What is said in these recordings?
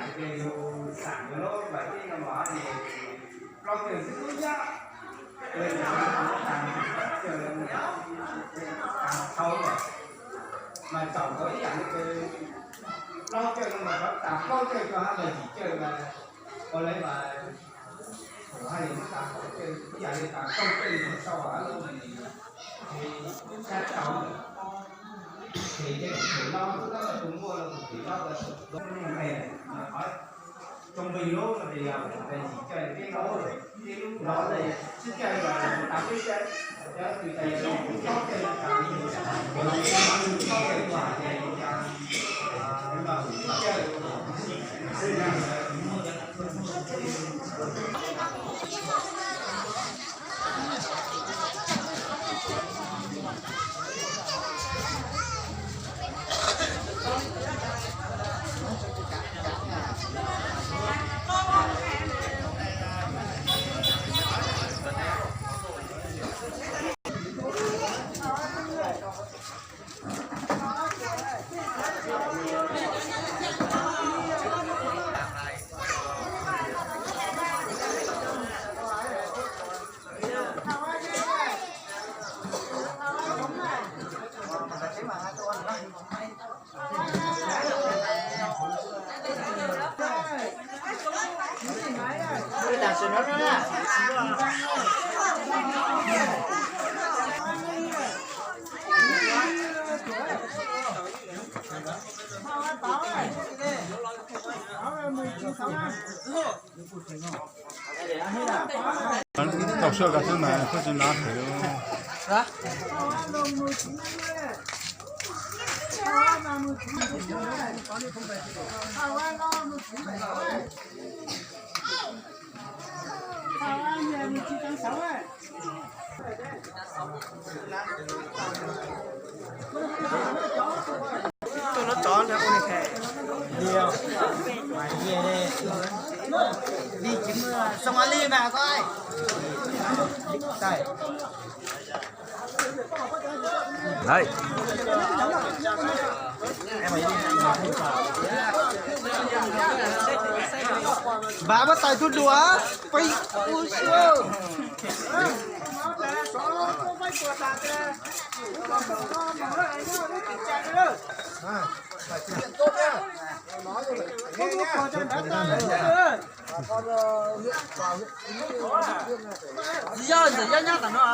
Ces yus xam yus lub vas thib no mas plaub caug xwb kub yab, tau mas txaus tau ib yam li plaub caug no mas tau tas plaub caug rau hab mas yim caug mas ua li mas hab yus muab tas kaum caug ib yam li tas kaum caug mus sau hab lub mas nim tshab tau ces ces tus no tus muaj tus tim no qhov tsoom plig lub no ces yog yim caug peb lub, peb lub no sib caw tas peb caw, cov tus tais plaub caug tas plaub caug tus hais ces yim caug. Tau soj ka xwb mas koj tsis nov heev. Tus no tsov nrog ua nws khe. Li, li tsis muaj xoo li mas koj. Vam muab tais tug duav pib u siab. Ntxim yog, ntxim yog nyob tom no.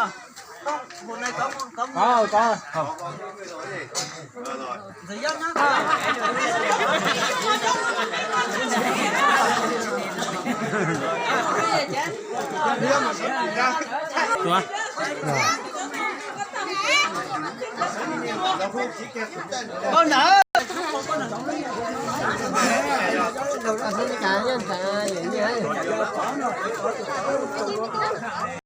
Ntxim yog nyob tom no. Koj na.